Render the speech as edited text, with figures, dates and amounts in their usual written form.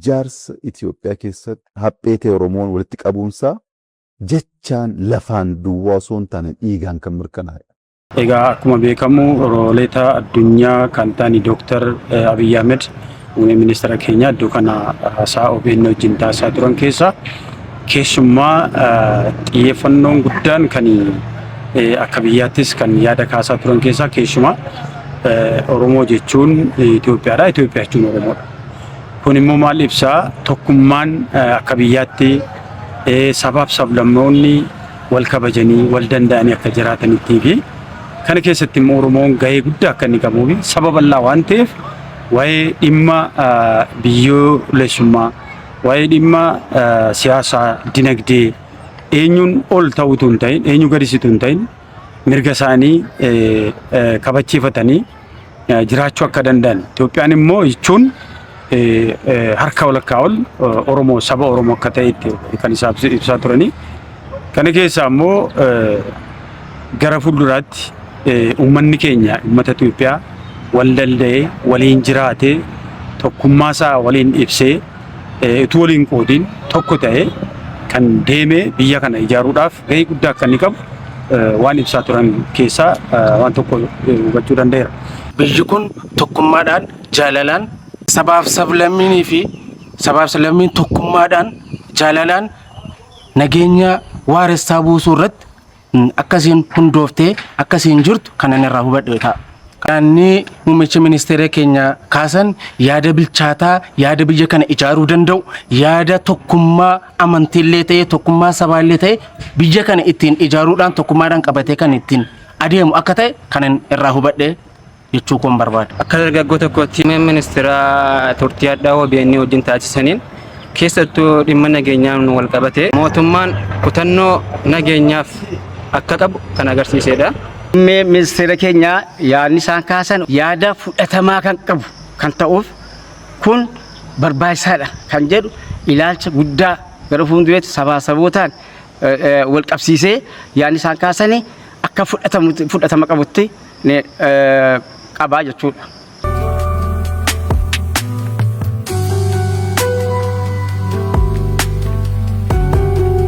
Ijaarsa Itoophiyaa keessatti haphee ta'e Oromoon walitti qabuunsaa jechaan lafaan duwwaa osoo hin taane dhiigaan kan mirkanaa'edha. Egaa akkuma beekamu rooleeta addunyaa kan ta'an Dooktar Abiyyi Ahmed muummee ministeera keenya iddoo kana haasaa OBN wajjin taasisaa turan keessa keessumaa xiyyeeffannoon guddaan kan akka biyyaattis kan yaada kaasaa turan keessaa keessumaa Oromoo jechuun Itoophiyaadha. Itoophiyaa jechuun Oromoodha. Kun immoo maal ibsaa? Tokkummaan akka biyyaatti sabaaf sablammoonni wal kabajanii wal danda'anii akka jiraatanitti fi kana keessatti immoo Oromoon gahee guddaa akka inni qabuu fi saba bal'aa waan ta'eef, waa'ee dhimma biyyoolessummaa, waa'ee dhimma siyaasaa, dinagdee eenyuun ol ta'utu hin ta'in, eenyu gadisitu hin ta'in, mirga isaanii kabachiifatanii jiraachuu akka danda'an, Itoophiyaan immoo jechuun harka walakkaa ol Oromoo, saba Oromoo akka ta'etti kan isaaf ibsaa turanii. Kana keessaa immoo gara fuulduraatti uummanni keenya uummata Itoophiyaa wal danda'ee waliin jiraatee, tokkummaa isaa waliin ibsee, utuu waliin qoodiin tokko ta'ee kan deemee biyya kana ijaaruudhaaf gahee guddaa akka inni qabu waan ibsaa turan keessaa waan tokko hubachuu danda'eera. Biyyi kun tokkummaadhaan, jaalalaan, sabaaf sablammiinii fi sabaaf sablammiin tokkummaadhaan, jaalalaan nageenya waaressaa buusuu irratti akkasiin hundooftee akkasiin jirtu kanan irraa hubadhe ta'a. Yaadni muummichi ministeera keenya kaasan yaada bilchaataa, yaada biyya kana ijaaruu danda'u, yaada tokkummaa amantiillee ta'e, tokkummaa sabaallee ta'e biyya kana ittiin ijaaruudhaan tokkummaadhaan qabatee kan ittiin adeemu akka ta'e kanan irraa hubadhe jechuu koon barbaada. Akka dargaggoo tokkotti muummeen ministeera turtii addaa OBN wajjin taasisaniin, keessattuu dhimma nageenyaan wal qabate, mootummaan kutannoo nageenyaaf akka qabu kan agarsiisedha. Muummee ministeera keenya yaadni isaan kaasan yaada fudhatamaa kan qabu kan ta'uuf, kun barbaachisaadha kan jedhu, ilaalcha guddaa gara fuuldureetti sabaa sabootaan wal qabsiisee yaadni isaan kaasanii akka fudhatama qabutti qabaa jechuudha.